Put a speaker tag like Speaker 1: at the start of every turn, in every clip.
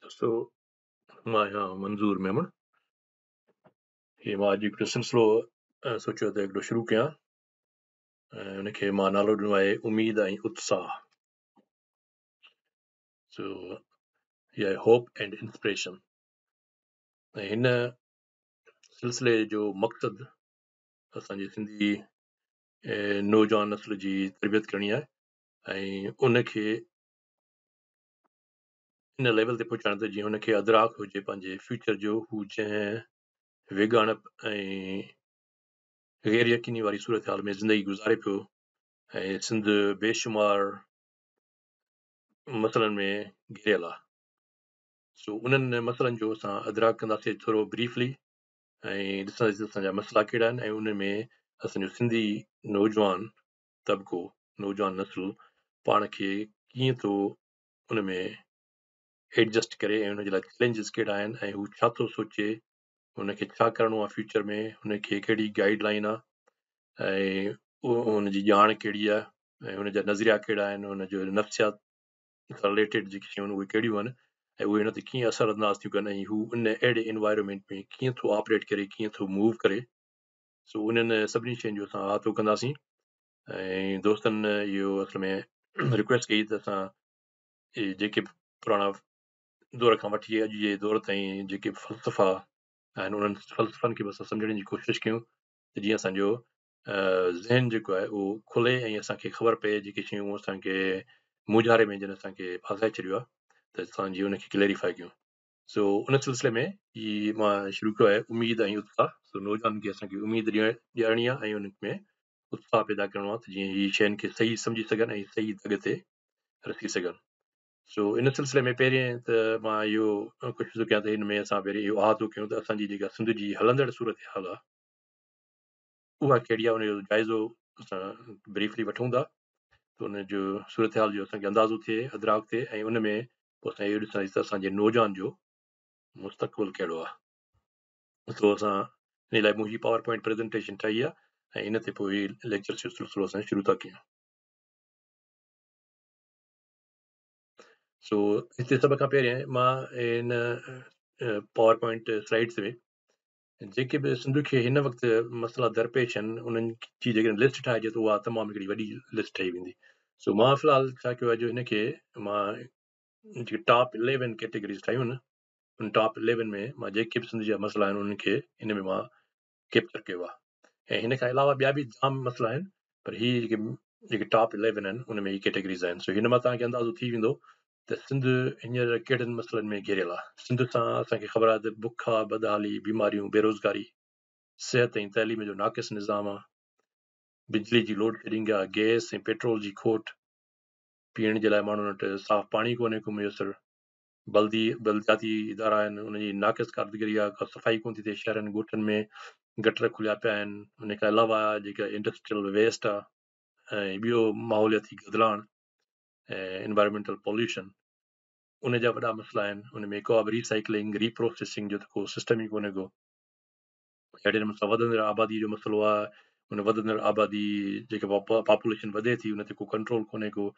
Speaker 1: دوستو مان آهيان منظور ميمڻ. هي مان اڄ هڪڙو سلسلو سوچيو ته هڪڙو شروع ڪيان ۽ ان کي مان نالو ڏنو آهي اميد ۽ اتساهه. سو هي آهي هوپ اينڊ انسپريشن. ۽ هن سلسلي جو مقصد اسان جي سنڌي نوجوان نسل جي تربيت ڪرڻي آهي ۽ ان کي ان ليول تي پهچائڻ ته جيئن هن کي ادراڪ هجي پنهنجي فيوچر جو، هو جنهن ويڳاڻپ ۽ غير يقيني واري صورتحال ۾ زندگي گذاري پيو ۽ سنڌ بيشمار مسئلن ۾ گهريل آهي. سو انهن مسئلن جو اسان ادراڪ ڪنداسين ٿورو بريفلي ۽ ڏسنداسين اسان جا مسئلا ڪهڙا آهن ۽ ان ۾ اسان جو سنڌي نوجوان طبقو، نوجوان نسل پاڻ کي ڪيئن ٿو ان ۾ ايڊجسٽ ڪري ۽ ان جي لاء چئلينجز ڪهڙا آهن ۽ هو ڇا ٿو سوچي، هن کي ڇا ڪرڻو آهي فيوچر ۾، هن کي ڪهڙي گائيڊ لائن آهي ۽ هن جي ڄاڻ ڪهڙي آهي ۽ هن جا نظريا ڪهڙا آهن، هن جو نفسيات سان رليٽيڊ جيڪي شيون آهن اهي ڪهڙيون آهن ۽ اهي هن تي ڪيئن اثر انداز ٿيون ڪن ۽ هو ان اهڙي انوائرمينٽ ۾ ڪيئن ٿو آپريٽ ڪري، ڪيئن ٿو موو ڪري. سو انهن سڀني شين جو اسان احاطو ڪنداسين. ۽ دوستن اهو اصل ۾ رڪويسٽ ڪئي ته اسان جيڪي به پراڻا دور کان وٺي اڄ جي دور تائين جيڪي به فلسفا آهن انهن فلسفن کي به اسان سمجهڻ جي ڪوشش ڪيون ته جيئن اسان جو ذهن جيڪو آهي اهو کلي ۽ اسان کي خبر پئي جيڪي شيون اسان کي مونجهاري ۾ جن اسان کي ڦاسائي ڇڏيو آهي ته اسان جي ان کي ڪليريفائي ڪيون. سو ان سلسلي ۾ هي مان شروع ڪيو آهي اميد ۽ اتساهه. سو نوجوانن کي اسان کي اميد ڏيارڻي آهي ۽ انهن ۾ اتساهه پيدا ڪرڻو آهي ته جيئن هي شين کي صحيح سمجهي سگهن ۽ صحيح دڳ تي رسي سگهن. سو ان سلسلي ۾ پهرين ته مان اهو ڪوشش ٿو ڪيان ته هن ۾ اسان پهرين اهو احاطو ڪيون ته اسان جي جيڪا سنڌ جي هلندڙ صورتحال آهي اها ڪهڙي آهي، ان جو جائزو اسان بريفلي وٺون ٿا ته ان جو صورتحال جو اسان کي اندازو ٿئي، ادراڪ ٿئي ۽ ان ۾ پوء اسان اهو ڏسنداسين ته اسان جي نوجوان جو مستقبل ڪهڙو آهي. سو اسان ان لاء مون هي پاور پوائنٽ پريزنٽيشن ٺاهي آهي ۽ ان تي پوء هي ليڪچرس جو سلسلو اسان شروع ٿا ڪيون. سو هتي سڀ کان پهرين مان هن پاور پوائنٽ سلائيڊس ۾ جيڪي به سنڌ کي هن وقت مسئلا درپيش آهن انهن جي جيڪڏهن لسٽ ٺاهجي ته اها تمام هڪڙي وڏي لسٽ ٺهي ويندي. سو مان في الحال ڇا ڪيو آهي جو هن کي مان جيڪي ٽاپ 11 ڪيٽيگريز ٺاهيون آهن ان ٽاپ 11 ۾ مان جيڪي به سنڌ جا مسئلا آهن انهن کي ان ۾ مان ڪيپچر ڪيو آهي ۽ هن کان علاوه ٻيا به جام مسئلا آهن پر هي جيڪي ٽاپ 11 آهن ان ۾ هي ڪيٽيگريز آهن. سو هن مان توهان کي اندازو ٿي ويندو ته سنڌ هينئر ڪهڙن مسئلن ۾ گهيريل آهي. سنڌ سان اسان کي خبر آهي ته بک آهي، بدحالي، بيماريون، بيروزگاري، صحت ۽ تعليم جو ناقص نظام آهي، بجلي جي لوڊ شيڊنگ آهي، گئس ۽ پيٽرول جي کوٽ، پيئڻ جي لاء ماڻهن وٽ صاف پاڻي ڪونهي ڪو ميسر، بلدي بلدياتي ادارا آهن انهن جي ناقص ڪارڪردگي آهي، ڪا صفائي ڪونه ٿي ٿئي، شهرن ڳوٺن ۾ گٽر کليا پيا آهن، ان کان علاوه جيڪا انڊسٽريل ويسٽ آهي ۽ ٻيو ماحولياتي گدلاڻ انوائرمينٽل پوليوشن ان جا وڏا مسئلا آهن. ان ۾ ڪا به ريسائيڪلنگ ري پروسيسنگ جو ته ڪو سسٽم ئي ڪونهي ڪو. اهڙي نموني سان وڌندڙ آبادي جو مسئلو آهي، ان وڌندڙ آبادي جيڪا پاپوليشن وڌي ٿي ان تي ڪو ڪنٽرول ڪونهي ڪو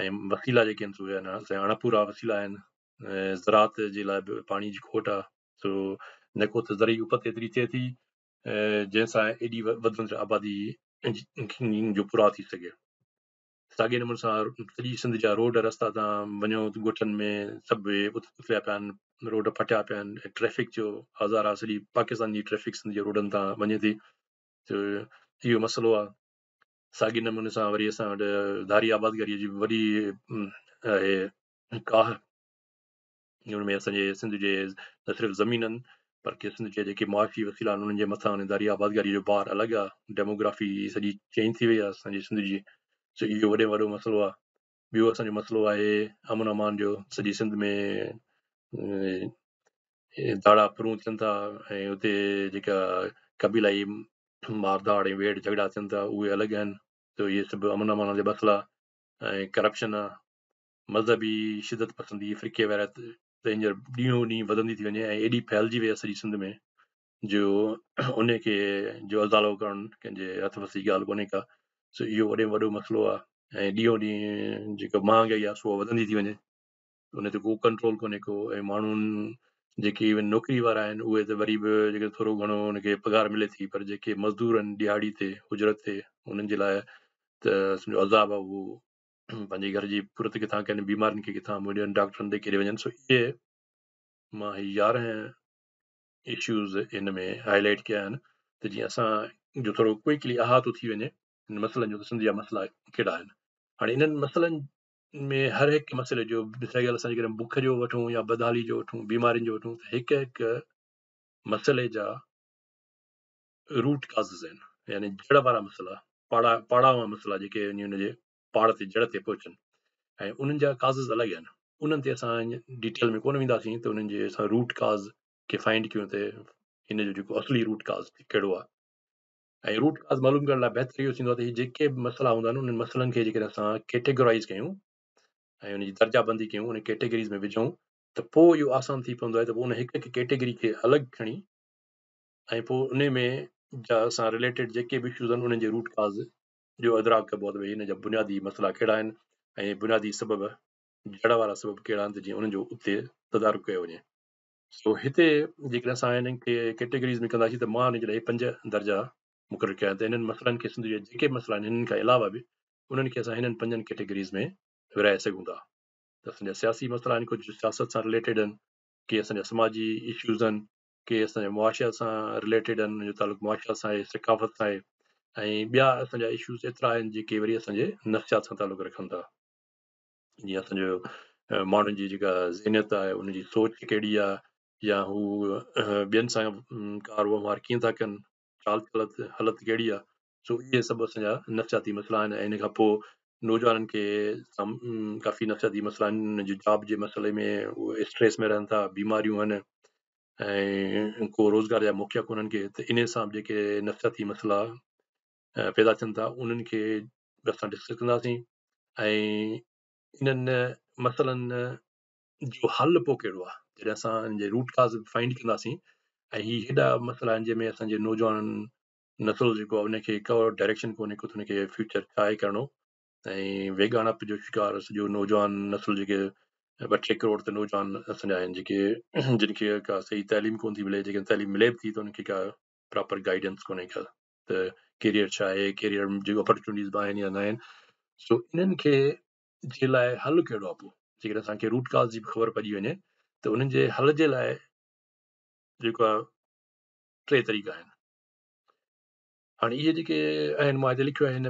Speaker 1: ۽ وسيلا جيڪي آهن سو اهي اڻپورا وسيلا آهن. زراعت جي لاء به پاڻي جي کوٽ آهي، سو نه ڪو ته زرعي اپت ايتري ٿئي ٿي جنهن سان ايڏي وڌندڙ آبادي جو پورا ٿي سگهي. ساڳئي نموني سان سڄي سنڌ جا روڊ رستا تان وڃو ته ڳوٺن ۾ سڀ اٿليا پيا آهن، روڊ ڦٽيا پيا آهن، ٽريفڪ جو آزار آهي، سڄي پاڪستان جي ٽريفڪ سنڌ جي روڊن تان وڃي ٿي ته اهو مسئلو آهي. ساڳئي نموني سان وري اسان وٽ ڌاري آبادگاري جي وڏي آهي ڪاهه، ان ۾ اسان جي سنڌ جي نه صرف زمينن بلڪه سنڌ جي جيڪي معاشي وسيلا آهن انهن جي مٿان ان ڌاري آبادگاري جو بار الڳ آهي. ڊيموگرافي سڄي چينج ٿي وئي آهي اسان جي سنڌ جي، سو اهو وڏي ۾ وڏو مسئلو آهي. ٻيو اسان جو مسئلو آهي امن امان جو، سڄي سنڌ ۾ ڌاڙا ڦرون ٿين ٿا ۽ اتي جيڪا قبيلائي مارڌاڙ ۽ ويڙهه جهڳڙا ٿين ٿا اهي الڳ آهن. ته اهي سڀ امن امان جا مسئلا ۽ ڪرپشن آهي، مذهبي شدت پسندي، فرقي واريت ته هينئر ڏينهون ڏينهن وڌندي ٿي وڃي ۽ ايڏي ڦهلجي وئي آهي سڄي سنڌ ۾ جو ان کي جو ازالو ڪرڻ ڪنهن جي هٿ وس جي ڳالهه ڪونهي ڪا. سو اهو وڏي ۾ وڏو مسئلو آهي ۽ ڏينهون ڏينهن جيڪا مهانگائي آهي سو وڌندي ٿي وڃي. ان تي ڪو ڪنٽرول ڪونهي ڪو ۽ ماڻهن جيڪي ايون نوڪري وارا آهن اهي ته وري به جيڪي ٿورو گهڻو ان کي پگهار ملي ٿي پر جيڪي مزدور آهن ڏهاڙي تي اجرت تي انهن جي لاء ته سمجهو عذاب آهي. اهو پنهنجي گهر جي پورت ڪٿان ڪن، بيمارين کي ڪٿان منهن ڏين، ڊاڪٽرن تي ڪيڏي وڃن. سو اهي مان هي 11 اشوز هن ۾ هائي لائيٽ ڪيا آهن ته جيئن اسان جو ٿورو ڪوئڪلي احاطو ٿي وڃي هن مسئلن جو ته سنڌ جا مسئلا ڪهڙا آهن. هاڻي انهن مسئلن ۾ هر هڪ مسئلي جو مثال ڳالهه اسان جيڪڏهن بک جو وٺون يا بدحالي جو وٺون، بيمارين جو وٺون ته هڪ هڪ مسئلي جا روٽ ڪازز آهن، يعني جڙ وارا مسئلا، پاڙا پاڙا وارا مسئلا جيڪي وڃي ان جي پاڙ تي جڙ تي پهچن ۽ انهن جا ڪازز الڳ آهن. انهن تي اسان ڊيٽيل ۾ ڪونه وينداسين ته انهن جي اسان روٽ ڪاز کي فائنڊ ڪيون ته هن جو جيڪو اصلي روٽ ڪاز ڪهڙو آهي. ۽ روٽ ڪاز معلوم ڪرڻ لاء بهتر اهو ٿيندو آهي ته هي جيڪي به مسئلا هوندا آهن انهن مسئلن کي جيڪڏهن اسان ڪيٽيگرائز ڪيون ۽ ان جي درجه بندي ڪيون، ان ڪيٽيگريز ۾ وجهون ته پوء اهو آسان ٿي پوندو آهي ته پوء ان هڪ هڪ ڪيٽيگري کي الڳ کڻي ۽ پوء ان ۾ جا سان رليٽيڊ جيڪي به اشوز آهن انهن جي روٽ ڪاز جو ادراڪ ڪبو آهي ته ڀئي هن جا بنيادي مسئلا ڪهڙا آهن ۽ بنيادي سبب جڙ وارا سبب ڪهڙا آهن ته جيئن انهن جو اتي تدارڪ ڪيو وڃي. سو هتي جيڪڏهن اسان هنن کي ڪيٽيگريز ۾ ڪنداسين ته مان هن جي لاء 5 درجا مقرر ڪيا آهن ته انهن مسئلن کي سنڌ جا جيڪي به مسئلا آهن هنن کان علاوه به انهن کي اسان هنن 5 ڪيٽيگريز ۾ ورهائي سگهون ٿا. ته اسان جا سياسي مسئلا آهن، ڪجهه سياست سان رليٽيڊ آهن، ڪي اسان جا سماجي اشوز آهن، ڪي اسان جا معاشيات سان رليٽيڊ آهن، انهن جو تعلق معاشيات سان آهي، ثقافت سان آهي ۽ ٻيا اسان جا اشوز ايترا آهن جيڪي وري اسان جي نفسيات سان تعلق رکن ٿا. جيئن اسان جو ماڻهن جي جيڪا ذهنيت آهي، ان جي سوچ ڪهڙي آهي يا هو ٻين سان ڪار وهنوار ڪيئن ٿا ڪن، چال چلت هلت ڪهڙي آهي. سو اهي سڀ اسان جا نفسياتي مسئلا آهن. ۽ ان کان پوء نوجوانن کي ڪافي نفسياتي مسئلا آهن، ان جي جاب جي مسئلي ۾ اهي اسٽريس ۾ رهن ٿا، بيماريون آهن ۽ ڪو روزگار جا موقعا ڪونهن ڪي، ته ان سان به جيڪي نفسياتي مسئلا پيدا ٿين ٿا انهن کي به اسان ڊسڪس ڪنداسين. ۽ انهن مسئلن جو حل پوء ڪهڙو آهي جڏهن اسان ان جي روٽ ڪاز فائنڊ ڪنداسين. ۽ هي هيڏا مسئلا آهن جنهن ۾ اسان جي نوجوان نسل جيڪو آهي ان کي ڪو ڊائريڪشن ڪونهي ڪو ته ان کي فيوچر ڇا آهي ڪرڻو ۽ ويڳاڻپ جو شڪار سڄو نوجوان نسل جيڪي 2-3 ڪروڙ ته نوجوان اسان جا آهن جيڪي جن کي ڪا صحيح تعليم ڪونه ٿي ملي، جيڪڏهن تعليم ملي به ٿي ته انهن کي ڪا پراپر گائيڊنس ڪونهي ڪا ته ڪيريئر ڇا آهي، ڪيريئر جون اپرچونٽيز به آهن يا نه آهن. سو انهن کي جي لاء حل ڪهڙو آهي؟ پوء جيڪڏهن اسان کي روٽ ڪاز جي به خبر پئجي وڃي ته انهن جي حل جي لاء جيڪو آهي 3 طريقا آهن. هاڻي اهي جيڪي آهن مان هتي لکيو آهي هن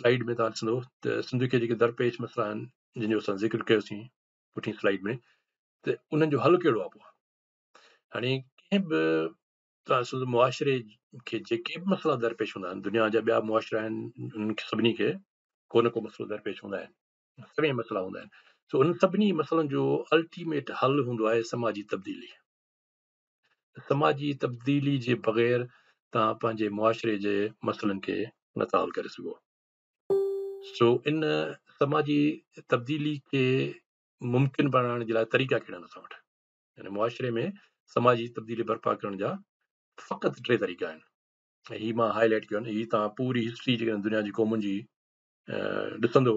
Speaker 1: سلائيڊ ۾ توهان ڏسندو ته سنڌ کي جيڪي درپيش مسئلا آهن جن جو اسان ذڪر ڪيوسين پٺين سلائيڊ ۾ ته انهن جو حل ڪهڙو آهي. پوء هاڻي ڪنهن به توهان ڏسو ته معاشري کي جيڪي به مسئلا درپيش هوندا آهن، دنيا جا ٻيا معاشرا آهن انهن کي سڀني کي ڪو نه ڪو مسئلو درپيش هوندا آهن، سوين مسئلا هوندا آهن. سو انهن سڀني مسئلن جو الٽيميٽ حل هوندو آهي سماجي تبديلي. سماجي تبديلي جي بغير توهان پنهنجي معاشري جي مسئلن کي نٿا حل ڪري سگهو. سو ان سماجي تبديلي کي ممڪن بڻائڻ جي لاء طريقا ڪهڙا آهن اسان وٽ؟ يعني معاشري ۾ سماجي تبديلي برپا ڪرڻ جا فقط 3 طريقا آهن ۽ هي مان هائي لائيٽ ڪيو آهن. هي توهان پوري هسٽري جيڪڏهن دنيا جي قومن جي ڏسندو،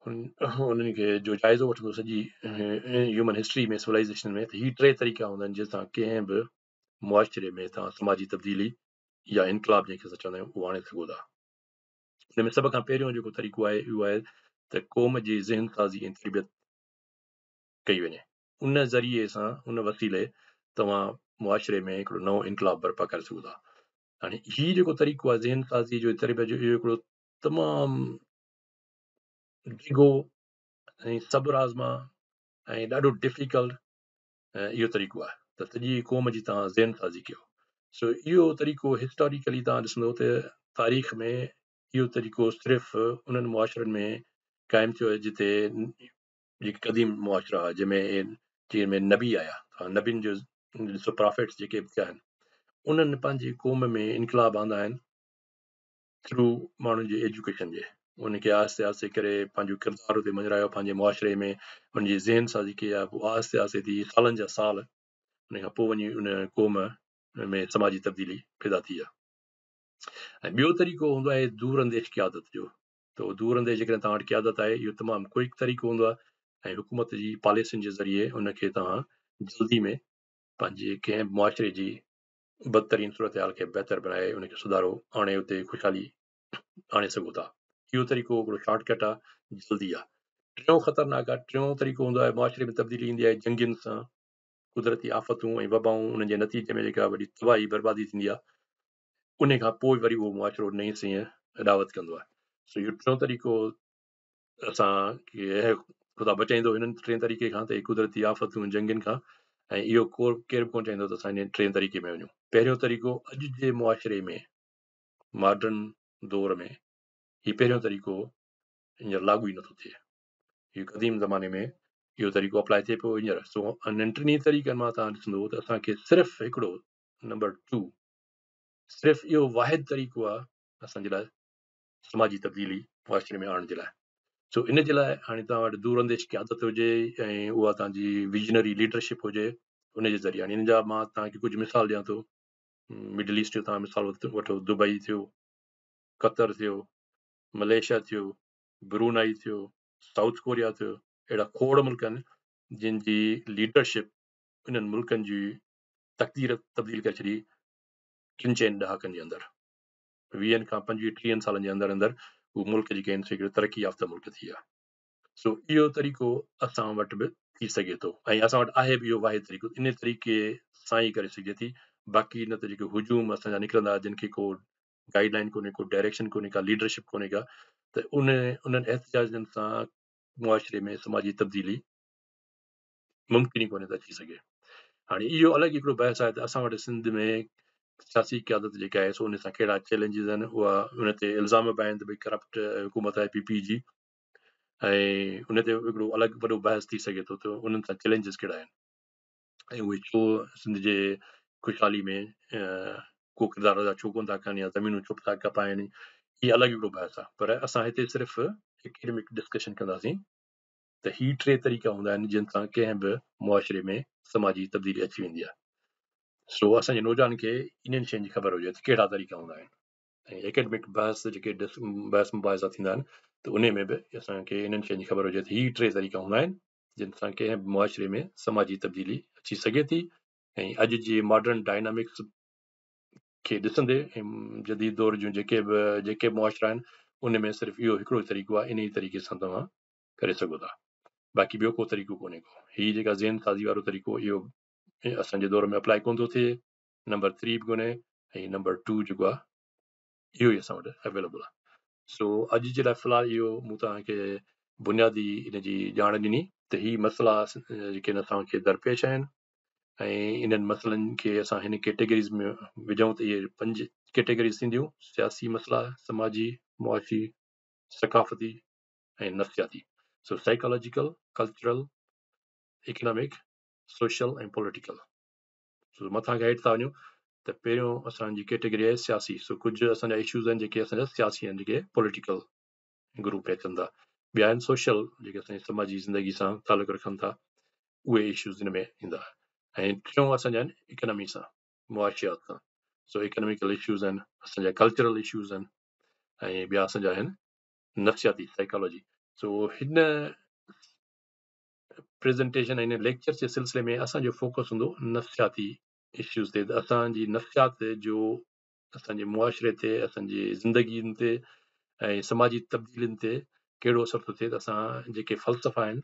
Speaker 1: انهن کي جو جائزو وٺندو سڄي هيومن هسٽري ۾ سولائيزيشن ۾ ته هي 3 طريقا هوندا آهن جن سان ڪنهن به معاشري ۾ توهان سماجي تبديلي يا انقلاب جنهن کي اسان چوندا آهيون اهو آڻي سگهو ٿا. ان ۾ سڀ کان پهريون جيڪو طريقو آهي اهو آهي ته قوم جي ذهن سازي ۽ تربيت ڪئي وڃي. ان ذريعي سان، ان وسيلي توهان معاشري ۾ هڪڙو نئون انقلاب برپا ڪري سگهو ٿا. هاڻي هي جيڪو طريقو آهي ذهن سازي جو، تربيت جو، اهو هڪڙو تمام ڊگهو ۽ صبر آزما ۽ ڏاڍو ڊفيڪلٽ اهو طريقو آهي ته سڄي قوم جي توهان ذهن سازي ڪيو. سو اهو طريقو هسٽاريڪلي توهان ڏسندو ته تاريخ ۾ اهو طريقو صرف انهن معاشرن ۾ قائم ٿيو آهي جتي جيڪي قديم معاشرا هئا، جنهن ۾ نبي آيا، نبين جو ڏسو پرافيٽس جيڪي به ٿيا آهن انهن پنهنجي قوم ۾ انقلاب آندا آهن ٿرو ماڻهن جي ايجوڪيشن جي، ان کي آهستي آهستي ڪري پنهنجو ڪردار اتي مڃرايو پنهنجي معاشري ۾ ان جي ذهن سازي ڪئي آهي. پوء آهستي آهستي ٿي سالن جا سال ان کان پوء وڃي ان قوم ۾ سماجي تبديلي پيدا ٿي آهي. ۽ ٻيو طريقو هوندو آهي دور انديش قيادت جو. ته دور انديش جيڪڏهن توهان وٽ قيادت آهي، اهو تمام ڪوئڪ طريقو هوندو آهي. ۽ حڪومت جي پاليسين جي ذريعي ان کي توهان جلدي ۾ پنهنجي ڪنهن به معاشري جي بدترين صورتحال کي بهتر بڻائي ان کي سڌارو آڻي اتي خوشحالي آڻي سگهو ٿا. اهو طريقو هڪڙو شارٽ ڪٽ آهي، جلدي آهي. ٽيون خطرناڪ آهي. ٽيون طريقو هوندو آهي معاشري ۾ تبديلي ايندي آهي جنگين سان، قدرتي آفتون ۽ وبائون انهن جي نتيجي ۾ جيڪا وڏي تباهي بربادي ٿيندي آهي ان کان پوء وري اهو معاشرو نئين سين اڏاوت ڪندو آهي. سو اهو ٽيون طريقو اسان کي خدا بچائيندو هنن ٽئين طريقي کان ته قدرتي آفتون جنگين کان ۽ اهو ڪو ڪير به ڪونه چاهيندو ته اسان ان ٽئين طريقي ۾ وڃون. پهريون طريقو اڄ جي معاشري ۾ ماڊرن دور ۾ هي پهريون طريقو هينئر لاڳو ئي نٿو ٿئي. هي قديم زماني ۾ اهو طريقو اپلائي ٿئي پيو هينئر. سو انهن ٽنهي طريقن مان توهان ڏسندو ته اسان کي صرف هڪڙو نمبر 2 صرف اهو واحد طريقو آهي اسان جي لاء سماجي تبديلي معاشري ۾ آڻڻ جي لاء. سو ان جي لاء هاڻي توهان وٽ دور انديش قيادت هجي ۽ اها توهان جي ويزنري ليڊرشپ هجي ان جي ذريعي. هاڻي ان جا مان توهان کي ڪجهه مثال ڏيان ٿو. مڊل ايسٽ جو توهان مثال وٺو، دبئي ٿيو، قطر ٿيو، ملائيشيا ٿيو، برونائي ٿيو، سائوٿ ڪوريا ٿيو، اهڙا کوڙ ملڪ آهن جن جي ليڊرشپ انهن ملڪن جي تقدير تبديل ڪري ڇڏي ٽن چئن ڏهاڪن جي اندر، ويهن کان پنجويهه ٽيهن سالن جي اندر اندر هو ملڪ جيڪي آهن سي هڪڙو ترقي يافته ملڪ ٿي ويا. سو اهو طريقو اسان وٽ به ٿي سگهي ٿو ۽ اسان وٽ آهي به اهو واحد طريقو، ان طريقي سان ئي ڪري سگهجي ٿي. باقي نه ته جيڪي هجوم اسان جا نڪرندا جن کي ڪو گائيڊ لائن ڪونهي، ڪو ڊائريڪشن ڪونهي، ڪا ليڊرشپ ڪونهي ڪا، ته ان انهن احتجاجن سان معاشري ۾ سماجي تبديلي ممڪن ئي ڪونهي ته اچي سگهي. هاڻي اهو الڳ هڪڙو بحث آهي ته اسان وٽ سنڌ ۾ سياسي قيادت جيڪا آهي سو ان سان ڪهڙا چئلينجز آهن، اها ان تي الزام به آهن ته ڀئي ڪرپٽ حڪومت آهي پي پي جي، ۽ ان تي هڪڙو الڳ وڏو بحث ٿي سگهي ٿو ته انهن سان چئلينجز ڪهڙا آهن ۽ اهي ڇو سنڌ جي خوشحالي ۾ ڪو ڪردار ادا ڇو ڪونه ٿا ڪن يا زمينون ڇو ٿا کپائن، هي الڳ هڪڙو بحث آهي. پر اسان هتي صرف اڪيڊمڪ ڊسڪشن ڪنداسين ته هي ٽي طريقا هوندا آهن جن سان ڪنهن به معاشري ۾ سماجي تبديلي اچي ويندي آهي. سو اسان جي نوجوانن کي انهن شين جي خبر هجي ته ڪهڙا طريقا هوندا آهن ۽ اڪيڊمڪ بحث جيڪي بحث مباحثا ٿيندا آهن ته انهي ۾ به اسان کي انهن شين جي خبر هجي ته هي ٽي طريقا هوندا آهن جن سان ڪنهن به معاشري ۾ سماجي تبديلي اچي سگهي ٿي. ۽ اڄ جي ماڊرن ڊائنامڪس کي ڏسندي ۽ جديد دور جون جيڪي به معاشرا آهن ان ۾ صرف اهو هڪڙو طريقو آهي، انهي طريقي سان توهان ڪري سگهو ٿا، باقي ٻيو ڪو طريقو ڪونهي ڪو. هي جيڪا ذهن سازي وارو طريقو اهو اسان جي دور ۾ اپلائي ڪونه ٿو ٿئي، نمبر 3 به ڪونهي ۽ نمبر 2 جيڪو آهي اهو ئي اسان وٽ اويليبل آهي. سو اڄ جي لاء في الحال اهو مون توهان کي بنيادي ان جي ڄاڻ ڏني ته هي مسئلا جيڪي اسان کي درپيش آهن ۽ انهن مسئلن کي اسان هن ڪيٽيگريز ۾ وجهون ته اهي پنج ڪيٽيگريز ٿينديون، سياسي مسئلا، سماجي، معاشي، ثقافتي ۽ نفسياتي. So psychological, cultural, economic, social ۽ political. So مٿان کان هيٺ ٿا وڃون ته پهريون اسان جي ڪيٽيگري آهي سياسي. سو ڪجهه اسان جا اشوز آهن جيڪي اسان جا سياسي آهن، جيڪي پوليٽيڪل گروپ ۾ اچن ٿا. ٻيا آهن سوشل، جيڪي اسان جي سماجي زندگي سان تعلق رکن ٿا، اهي اشوز هن ۾ ايندا. ۽ ٽيون اسان جا آهن اڪانامي سان، معاشيات سان. سو اڪاناميڪل اشوز آهن، اسان جا ڪلچرل اشوز آهن ۽ ٻيا اسان جا آهن نفسياتي، سائيڪالاجي. سو هن پريزنٽيشن ۽ هن ليڪچر جي سلسلي ۾ اسان جو فوڪس هوندو نفسياتي اشوز تي، ته اسان جي نفسيات جو اسان جي معاشري تي، اسان جي زندگين تي ۽ سماجي تبديلين تي ڪهڙو اثر ٿو ٿئي. ته اسان جيڪي فلسفا آهن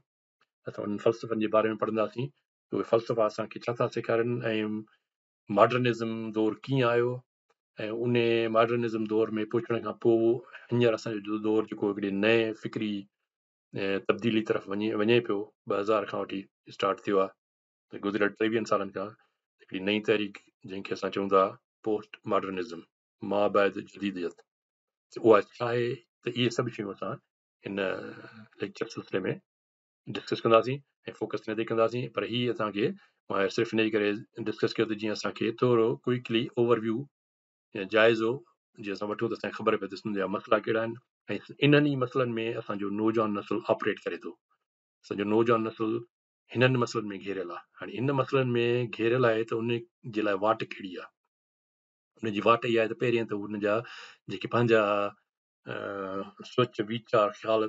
Speaker 1: اسان انهن فلسفن جي باري ۾ پڙهنداسين ته اهي فلسفا اسان کي ڇا ٿا سيکارين ۽ ماڊرنزم دور ڪيئن آيو ۽ ان ماڊرنزم دور ۾ پهچڻ کان پوء هينئر اسان جو دور جيڪو هڪڙي نئين فڪري تبديلي طرف وڃي پيو، 2000 کان وٺي اسٽارٽ ٿيو آهي ته گذريل 23 سالن کان هڪڙي نئين تحريڪ جنهن کي اسان چئون ٿا پوسٽ ماڊرنزم، ما بعد جديديت، اها ڇا آهي ته اهي سڀ شيون اسان هن ليڪچر سلسلي ۾ ڊسڪس ڪنداسين ۽ فوڪس هن تي ڪنداسين. پر هي اسان کي مان صرف ان جي ڪري ڊسڪس ڪيو ته جيئن اسان کي ٿورو ڪوئڪلي اوور ويو يا جائزو جي اسان وٺون ته اسان کي خبر پئي ته سنڌ جا مسئلا ڪهڙا آهن ۽ انهن ئي مسئلن ۾ اسان جو نوجوان نسل آپريٽ ڪري ٿو. اسان جو نوجوان نسل هنن مسئلن ۾ گهيريل آهي. هاڻي هن مسئلن ۾ گهيريل آهي ته ان جي لاء واٽ ڪهڙي آهي؟ ان جي واٽ اها آهي ته پهرين ته ان جا جيڪي پنهنجا سوچ ويچار خيال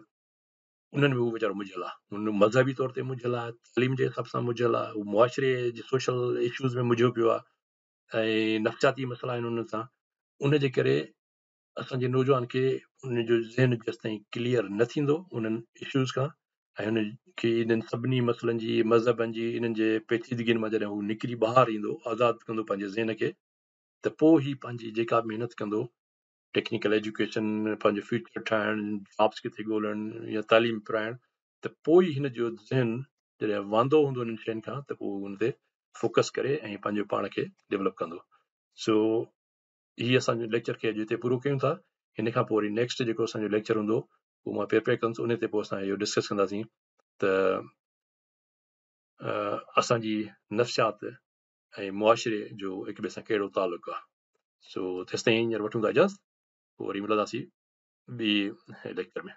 Speaker 1: انهن ۾ هو ويچارو مجهيل آهي. هن مذهبي طور تي مجهيل آهي، تعليم جي حساب سان مجهيل آهي، هو معاشري جي سوشل اشوز ۾ مجهيو پيو آهي ۽ نفسياتي مسئلا آهن انهن سان. ان جي ڪري اسان جي نوجوان کي ان جو ذهن جيستائين ڪليئر نه ٿيندو انهن اشوز کان ۽ هن کي انهن سڀني مسئلن جي، مذهبن جي، انهن جي پيچيدگين مان جڏهن هو نڪري ٻاهر ايندو، آزاد ڪندو پنهنجي ذهن کي ته پوء هي پنهنجي جيڪا به محنت ڪندو، ٽيڪنيڪل ايجوڪيشن، پنهنجو فيوچر ٺاهڻ، جابس ڪٿي ڳولڻ يا تعليم پرائڻ، ته پوء ئي هن جو ذهن جڏهن واندو هوندو انهن شين کان ته پوء ان تي فوڪس ڪري ۽ پنهنجو پاڻ کي ڊيولپ ڪندو. سو هي اسان جو ليڪچر کي اڄ هتي پورو ڪيون ٿا. هن کان پوء وري نيڪسٽ جيڪو اسان جو ليڪچر هوندو اهو مان پريپيئر ڪندس، ان تي پوء اسان اهو ڊسڪس ڪنداسين ته اسان جي نفسيات ۽ معاشري جو هڪ ٻئي سان ڪهڙو تعلق آهي. سو تيستائين هينئر وٺون ٿا اجازت، پوء وري ملنداسين ٻي ليڪچر ۾.